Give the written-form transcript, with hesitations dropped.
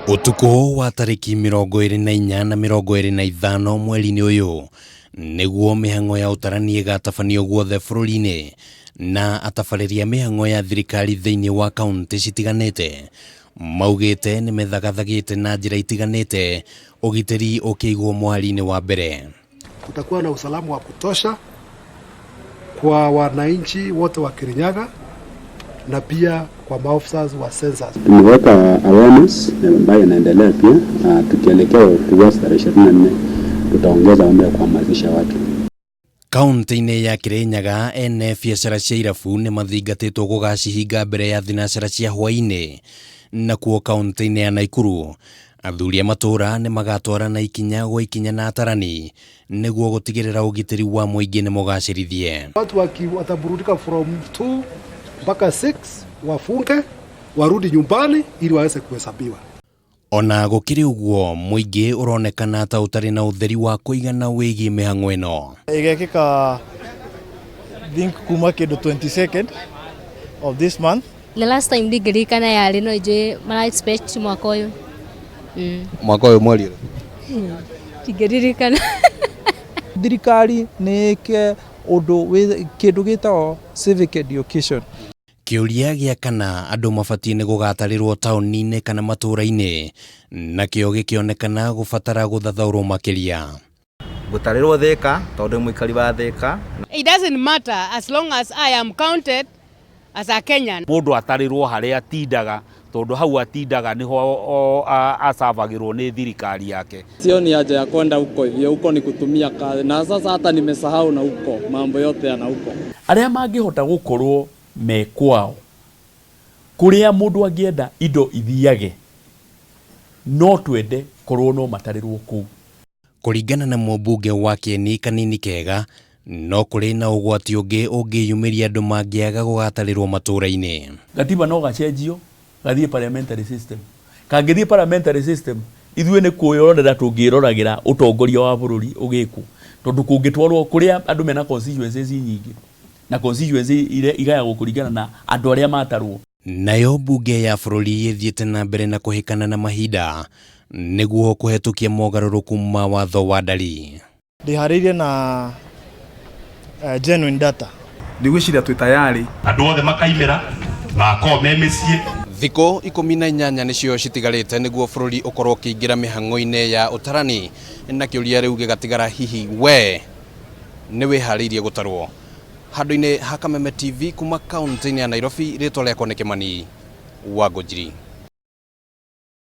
Ũtukũ wa tarĩki 24 na 25 mweri-inĩ ũyũ nĩguo mĩhang'o ya ũtarani ĩgatabanio guothe bũrũri-inĩ na atabarĩri a mĩhang'o ya thirikari thĩinĩ wa kaunti citiganĩte maugĩte nĩ methagathagĩte na njĩra itiganĩte ũgitĩri ũkĩigwo mũhari-inĩ wa mbere. Kutakuwa na usalama wa kutosha kwa wananchi wote wa Kirinyaga na pia kwa maofisa wa census. Tumeweka awareness ambayo inaendelea pia. Tukielekea towards tarehe 24 tutaongeza mambo ya kuhamasisha watu. Kaunti-inĩ ya Kirinyaga ene biacara cia irabu nĩ mathingatĩtwo gũgacihinga mbere ya thinacara cia hwaĩ-inĩ. Nakuo kaunti-inĩ ya Naikuru athuri a matũũra nĩ magatwarana ikinya gwa ikinya na atarani nĩguo gũtigĩrĩra ũgitĩri wa mũingĩ nĩ mũgacĩrithie. Watu wataburudika from 2 mpaka 6, wafunge warudi nyumbani ili waweze kuhesabiwa. Ona gũkĩrĩ ũguo, mũingĩ ũronekana ta ũtarĩ na ũtheri wa kũigana wĩgiĩ mĩhang'o ĩno. Igekĩka think kuma kĩndũ 22nd of this month. The last time ndingĩririkana yarĩ, no njũĩ mara expect mwaka ũyũ. Mwaka ũyũ mweri ũrĩkũ? Ndingĩririkana. Thirikari nĩ ĩke ũndũ kĩndũ gĩtagwo civic education. Kĩũria gĩa kana andũ mabatiĩ nĩ gũgatarĩrwo taũni-inĩ kana matũũra-inĩ nakĩo gĩkĩonekana gũbatara gũthathaũrwo makĩria. Ngũtarĩrwo Thĩka tondũ ndĩ mũikari wa Thĩka. It doesn't matter as long as I am counted as a Kenyan. Mũndũ atarĩrwo harĩa atindaga tondũ hau atindaga nĩho acabagĩrwo nĩ thirikari yake. Sioni haja ya kwenda huko hivyo, huko ni kutumia kazi, na sasa hata nimesahau na huko mambo yote yana huko. Arĩa mangĩhota gũkorwo me kwao kũrĩa mũndũ angĩenda indo ithiage, no twende korwo no matarĩrwo kũu. Kũringana na mũmbunge wa Kĩeni Kanini Kega, no kũrĩ na ũgwati ũngĩ ũngĩyumĩria andũ mangĩaga gũgatarĩrwo matũũra-inĩ. Gatiba no gacenjio gathiĩ parliamentary system. Kangĩthiĩ parliamentary system, ithuĩ nĩ kwĩrorera tũngĩroragĩra ũtongoria wa bũrũri ũgĩkwo, tondũ kũngĩtwarwo kũrĩa andũ mena constituencies nyingĩ na constituency igayagwo kũringana na andũ arĩa matarwo. Nayo mbunge ya bũrũri ĩthiĩte na mbere na kũhĩkana na mahinda nĩguo kũhetũkia mogarũrũku ma watho wa ndari. Ndĩharĩirie na genuine data. Ndigwĩciria twĩ tayari. Andũ othe makaimĩra magakorwo me mĩciĩ. Thikũ 18 nĩcio citigarĩte nĩguo bũrũri ũkorwo ũkĩingĩra mĩhang'o-inĩ ya ũtarani, na kĩũria rĩu gĩgatigara, hihi we nĩ wĩharĩirie gũtarwo? Handũ-inĩ ha Kameme TV kuma kaunti-inĩ ya Nairobi, rĩtwa rĩakwa nĩ Kĩmani wa Ngũnjiri.